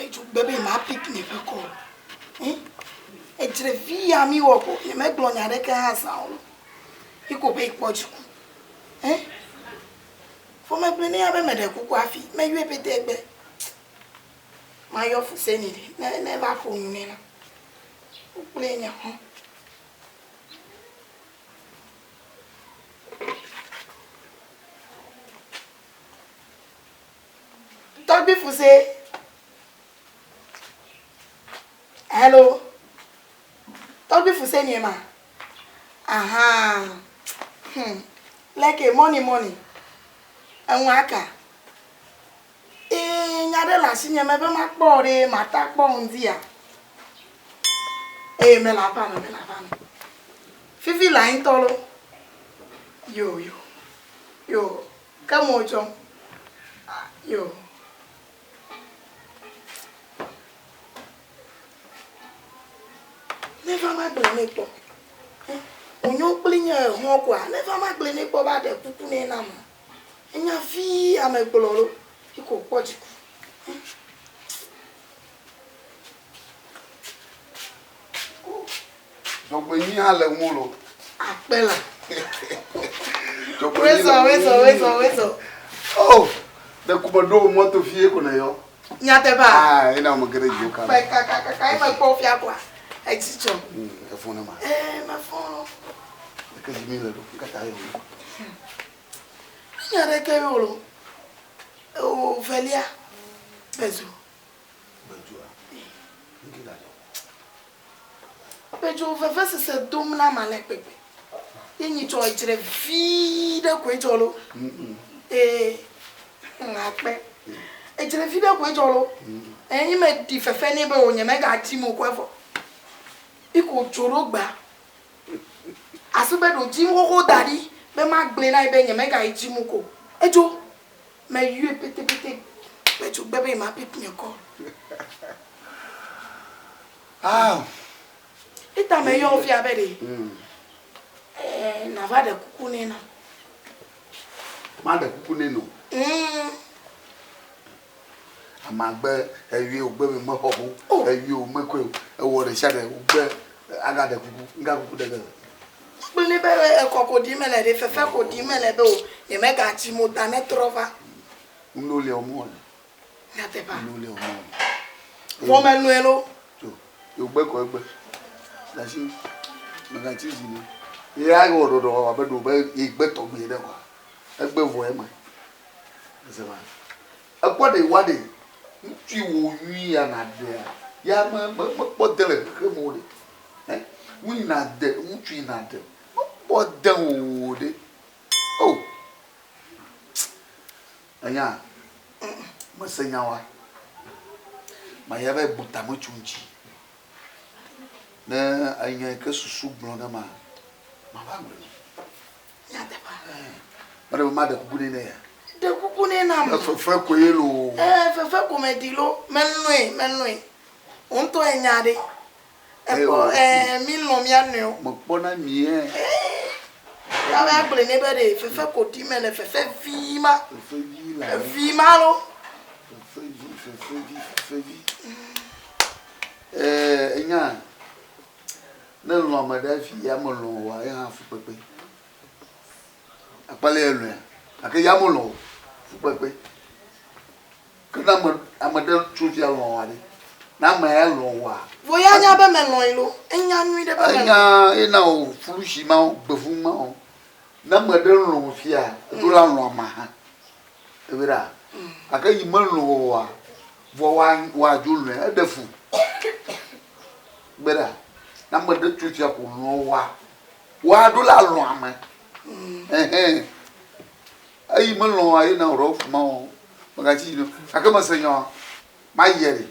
Edzo gbe be ma pick nye ƒe call. Ẽ? Edzre vi ya mi wɔ ko, nye me gblɔ nya ɖeke hã zã o. Yi ko be yi kpɔ dziku. Ẽ? Vɔ me gblɔe nɛ ya be me ɖe kuku hafi, me yɔe pɛtɛ egbe. Ma yɔ Fuseni ɖe, ne, ne va ƒo nu nɛ la. Wo kple nye xɔ̃. Tɔgbi Fuse. Hello. Tɔgbi Fuse nye ma. Aha. Hmm. Leke money money. Eŋu aka. Ee, nya ɖe le asinye mebe makpɔ ɖe mata kpɔ ŋdia. Ee, mele aƒea me, mele aƒea me. Fifi le anyi ŋutɔ lo. Yo, yo, yo. Ke mo dzɔ. Ah, yo. Neva magblɔe nɛ kpɔ. Wònyo kpli nye hɔ̃ koa, neva magblɔe nɛ kpɔ be aɖe kuku nɛ nam. Enya vi ame gblɔ lo, yi ko kpɔ dziku. Dzɔgbenyui hã le ŋu lo. Akpe la. Wezɔ, wezɔ, wezɔ, wezɔ. Oh, ɖe ku me ɖo mɔto fie ko ne yɔ. Nyateƒea? Ah, ena me geɖe dzo ka. Akpe kakakaka ye me kpɔ fia koa, edzi dzɔ. Hmm, efɔ ne ma. Eh, me fɔ lo. Eke dzi mi le ɖo, nkata yɔ. Nya ɖeke yo lo. O velia, bezu. Bezua. Nke gadzɔ. Bedzo vevesese dom na ame ale gbegbe. Ye nyitsɔ edzre vi ɖe koe dzɔ lo. Ee, akpe. Edzre vi ɖe koe dzɔ lo. Ee, nye meɖi fefe nɛ be o nye megadim o ko evɔ. Yi ko dzo ɖo gbea. Asu be ɖo dzim xoxo da ɖi be magblɔe na ye be nye megayi dzim o ko. Edzo. Meyɔe petepete. Bedzo gbe be yema pick nye call. Ah. Ita me yɔ fia be ɖe. Eh, nava ɖe kuku nɛ na. Ma ɖe kuku nɛ no. Ama gbe eyɔe wògbe be mexɔ ho. Oh. Eyɔe wòmekɔe o. Ewɔ ɖe sia ɖe wògbe aga ɖe kuku. Ŋga kuku ɖe ge. Gblɔ nɛ be ekɔ ko ɖim mele ɖe, fefe ko ɖim mele be o. Nyemegatsi mo ta ne trɔ va. Ŋɖo lia wòmewɔ le. Nyateƒea? Ŋɖo lia wòmewɔ. Vɔ melɔ̃e lo. Tso, yògbe kɔ egbe. Ɖasi, megatsi zi ne. Ye awɔ ɖɔɖɔ abe ɖo be yegbe tɔgbi ɖe kɔa. Egbe vɔ ema. Ese ma. Ekpɔ ɖe wa ɖe ŋutsu wo nyui ya na ɖea ya me me mekpɔ de le xexe me o ɖe. Ɛ ŋui na de ŋutsu na ɖe mekpɔ de o ɖe. Oh. Enya mese nya wa. Maya va bu tame tso ŋuti. Ne enya yi ke susu gblɔ ne ma, mava gblɔe. Nyateƒea. Meɖe be maɖe kuku nɛ ne ya. Ɖe kuku nɛ nam. Fefe koe loo. Ee, fefe ko meɖi loo. Melɔ̃e, melɔ̃e. Wò ŋutɔ enya ɖe. Ekpɔ ɛɛ mi lɔ̃ mía nɔewo. Mekpɔna mi ɛ. Ya va gblɔe nɛ be ɖe fefe ko ɖim mele, fefe vi ma. Fefe vi la. Vi ma lo. Fefe vi, fefe vi, fefe vi. Ɛɛ enya ne lɔ̃ ame ɖe hafi ya melɔ̃ oa, ye hã fukpekpe. Akpali elɔ̃ea gake ya melɔ̃ o, fukpekpe. Ke ne ame, ame ɖe tso fia lɔ̃ wòa ɖe? Ne ame ya lɔ̃ wòa? Vɔ ya nya be melɔ̃e lo. Enya nyui ɖe be melɔ̃e. Enya ye na wò flushi mawo, gbevu mawo. Ne ame ɖe lɔ̃ wò fia, eɖo la lɔ̃ amea hã. Ewɔe ɖa. Gake yi melɔ̃ wò oa, vɔ wòa, wòa dzo lɔ̃e, eɖe fu. Gbe ɖa. Ne ame ɖe tso fia ko lɔ̃ wòa, wòa ɖo la lɔ̃ ame. Ɛhɛn. Eyi melɔ̃ oa, ye na wòɖɔ fu ma o. Megatsi dzi ɖo. Gake mese nya mayia ɖe.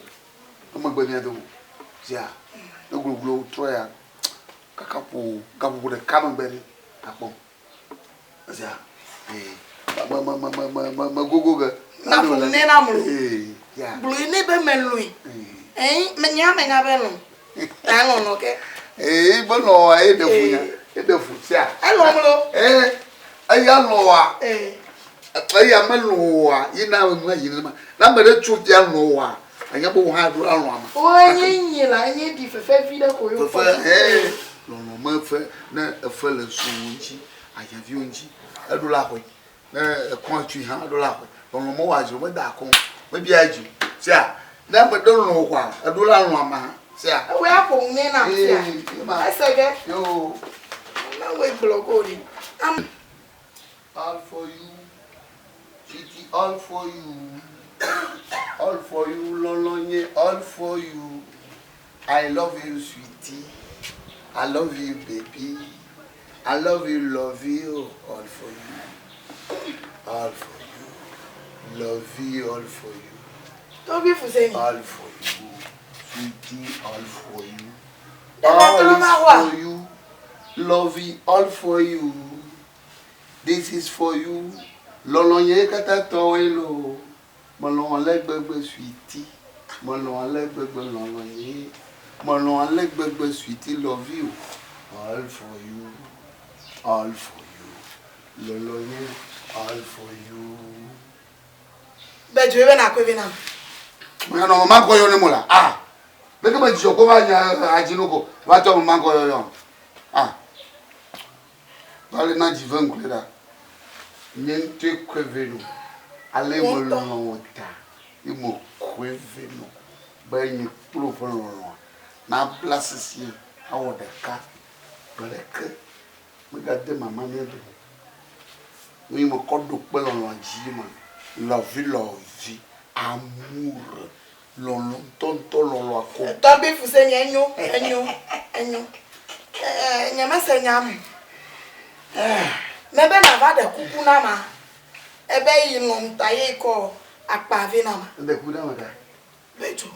Emegbe mía do go. Zia, ne gloglo trɔ ya, kaka ƒo gaƒoƒo ɖeka megbe ɖe, akpɔ. Zia, ee, me me me me me me megogo ge. Na ƒo nu nɛ nam lo. Ee, zia. Gblɔe nɛ be melɔ̃e. Ɛɛ, nye hã menya be elɔ̃m. Ta elɔ̃ ke. Ee, be lɔ̃a, ye ɖe fu nya. Ye ɖe fu sia. Elɔ̃m lo. Ee, eya lɔ̃a. Eya melɔ̃ oa, ye na enu ayi nenema. Ne ame ɖe tso fia lɔ̃ oa, Enya be wò hã ɖo alɔ̃ ame. O enye nye la, enye ɖi fefe vi ɖe ko yo. Fefe hee, lɔlɔ̃ me fe ne efe le srɔ̃wò ŋuti, ahiãviwo ŋuti, eɖo la xɔe. Ne ekɔ etsui hã eɖo la xɔe. Lɔlɔ̃ mewɔ adzi o, meda akɔ o, mebia edzi o. Sia, ne ame ɖe lɔ̃ wò kɔa, eɖo la lɔ̃ amea hã. Sia. Ewɔe aƒo nu nɛ nam sia. Ese ge. Yoo. Ne wòe gblɔ ko ɖi. Am. All for you, Titi all for you, all for you, lɔlɔ̃ nye all for you. I love you sweetie, I love you baby, I love you love you, all for you, all for you, love you all for you. Tɔgbi Fuseni. All for you, sweetie, all for you. All is for you, love you all for you. This is for you, lɔlɔ̃ nye katã tɔwoe loo. Melɔ̃ ale gbegbe sweetie, melɔ̃ ale gbegbe lɔlɔ̃ nye, melɔ̃ ale gbegbe sweetie love you, all for you, all for you, lɔlɔ̃ nye, all for you. Be dzoe be nakɔe vɛ nam. Menɔ mama ŋkɔ yɔ ne mo la. Ah! Leke me dzidzɔ kpɔ va nya adzinu ko va tɔ mama ŋkɔ yɔyɔ. Ah! Va le na dzi ve ŋkɔe ɖa. Nye ŋutɔe kɔe vɛ no. Ale me lɔ̃ wò ta ye me kɔe vɛ no be nye kple wò ƒe lɔlɔ̃a nabla sesĩe awɔ ɖeka gbe ɖeke megade mama mía dome o. Nu yi mekɔ ɖo kpe lɔlɔ̃a dzi ma, lɔvi lɔvi, amour, lɔlɔ̃ ŋutɔŋutɔ lɔlɔ̃a ko. Tɔgbi Fuseni, enyo, enyo, enyo. Ɛ, nye mese nya me. Mebe nava ɖe kuku na ma. Ebe yi lɔ̃m ta ye kɔ akpa vɛ na ma. Eɖe kuku na ma ta. Be dzo.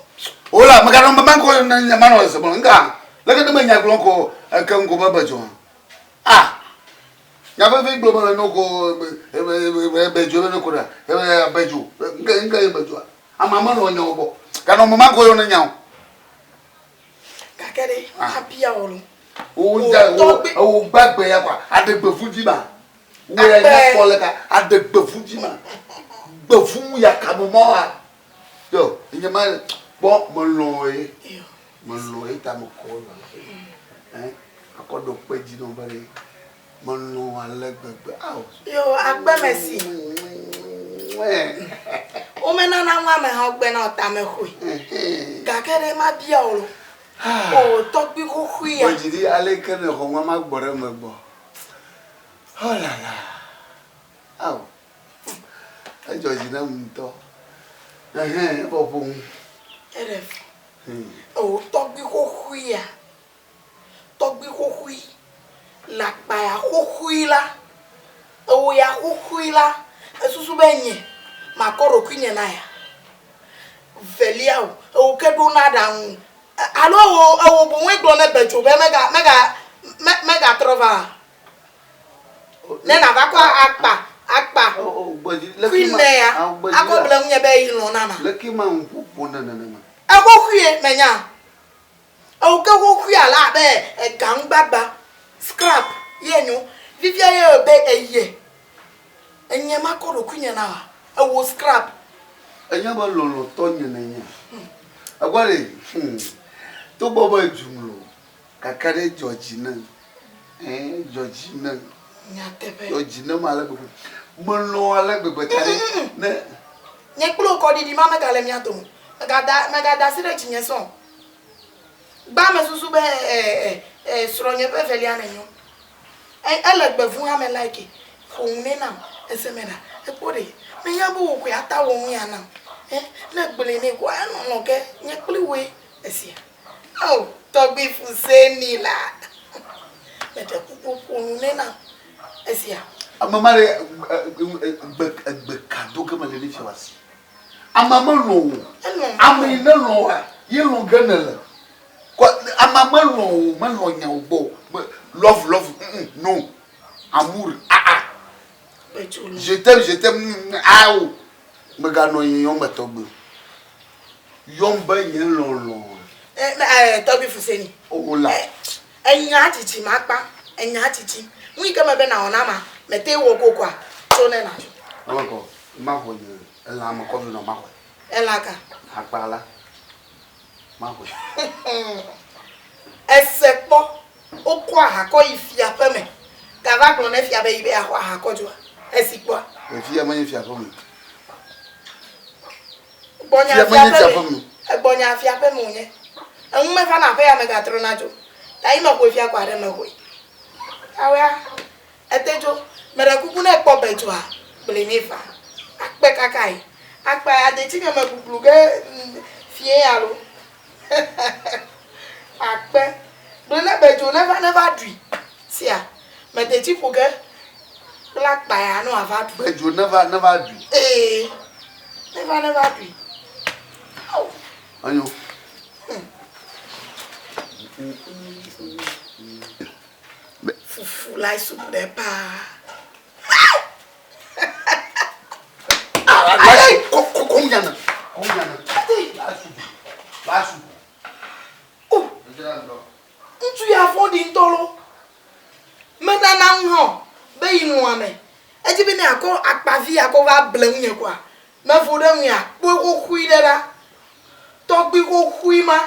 Ola, meganɔ mama ŋkɔ ne nye manɔ ese gblɔ ŋka. Leke ne menya gblɔ ko eke ŋko be be dzo. Ah! Nya vevi gblɔ mele no ko be be dzo ne ko ɖa. Be be dzo. Ŋke ŋke ye be dzoa. Ama me nɔ nyawo gbɔ. Ganɔ mama ŋkɔ yɔ ne nyawo. Gake ɖe, abia wò lo. Wo da wo wo gbagbe ya kwa aɖe gbe fu dzi ma. Wo ya nya kpɔ le ka aɖe gbe fu dzi ma. Gbe fu ya ka mo mɔ wa. Yo, nye ma kpɔ me lɔ̃ ye. Me lɔ̃ ye ta me kɔ lɔ. Eh, akɔ ɖo kpe dzi nɔ be ɖe me lɔ̃ ale gbegbe. Ao. Yo, akpe me si. Wo me nana ŋu ame hã gbe na ta me xoe. Gake ɖe ma bia wò lo. O tɔgbi xoxoe ya. Gbɔdzi ɖi ale ke ne xɔ ŋua ma gbɔ ɖe me gbɔ. Oh la la. Ao. Edzɔ dzi nam ŋutɔ. Ɛhɛn, evɔ ƒo nu. Eɖe fu. Eo tɔgbui xoxoea, tɔgbui xoxoe le akpa ya xoxoe la, eo ya xoxoe la, esusu be nye makɔ ɖokuinye na ya. Velia o, eo ke ɖona aɖaŋu alo eo eo boŋue gblɔ ne be tso be mega mega me megatrɔ va. Ne nàva kɔ akpa, akpa kui nɛ ya, akɔ ble ŋunye be yi lɔ̃ nama. Leke ma ŋu ƒoƒo ne nenema? Exoxoe menya. Ewo ke xoxoe ala abe ega ŋugbagba, scrap, ye nyo. Fifia ye be eye. Enye makɔ ɖokuinye na wa. Ewo scrap. Enya be lɔlɔ̃tɔ nye nenye. Egbɔ ɖe, hmm, togbɔ be edzum loo, Gake ɖe dzɔ dzi nam. Ɛ̃, dzɔ dzi nam. Nyateƒe. Dzɔ dzi nam ale gbegbe. Melɔ̃ ale gbegbe ta ɖe ne. Nye kple wò kɔɖiɖi ma megale mía dome o. Mègada, mègada asi ɖe dzinye sɔ o. Gbã mesusu be e, e, e, srɔ̃nye ƒe evelia nenyo. E, ele gbe vũ hã me like. Ƒo nu nɛ nam ese me ɖa. Ekpɔ ɖe, menya be wò koe ata wɔ nu ya nam. E, ne egblɔe nɛ koa, elɔlɔ̃ ke nye kpli wòe esia. Ao, tɔgbui Fuseni la, meɖe kuku ƒo nu nɛ nam esia. Ame ma ɖe egbe egbe ka do ge mele ne fia wòasi. Amea melɔ̃ wò o. Ame yi ne lɔ̃ wòa, ye lɔ̃ ge nèle. Kɔ amea melɔ̃ wò o, melɔ̃ nya wò gbɔ o. Be love love ŋ no. Amour aa. Je t'aime je t'aime ŋ ao. Mèganɔ yiyɔm be tɔgbi o. Yɔm be nye lɔlɔ̃. Eh, eh, tɔgbi Fuseni. Ola. Eh, enya tsitsi makpa, enya tsitsi. Nu yi ke mebe nawɔ na ma, mete wɔ kokoa, tso ne natso. Ame kɔ, maxɔ nye elã me kɔ vi nɔ maxɔe. Elã ka? Akpa la. Maxɔe. Ese kpɔ wokɔ aha kɔ yi fia ƒe me gava gblɔ ne fia be yi be yeaxɔ aha kɔ dzoa? Esi kpɔa? Efia menye fia ƒe me. Gbɔnya Fia fia menye fia ƒe ƒe me. me. Egbɔnya fia ƒe me wònye. Eŋu meva na aƒe ya me gatrɔna dzo. Ta yi mexɔe fia kɔ aɖe mexɔe. Awɔea, ete dzo. Meɖe kuku ne ekpɔ be dzoa, gblɔe nɛ faa. Akpe kakae. Akpa ya detsi nye me bublu ge fie ya lo. Akpe. Gblɔe ne be dzo neva neva ɖui. Sia, me detsi ƒo ge kple akpa ya ne wòava ɖu. Be dzo neva neva ɖui. Ee, neva neva ɖui. Ao. Enyo. Fufu la sup ɖe paa. Ayi, kɔ kɔ kɔ nyana. Kɔ nyana. La sup. La sup. Oh. Ŋutsu ya vɔ̃ɖi ŋutɔ lo. Menana ŋu hã o be yi lɔ̃a me. Edzi be ne yeakɔ akpavi akɔ va ble ŋunye koa, mevo ɖe ŋu ya kpɔe xoxoe ɖe ɖa. Tɔgbui xoxoe ma.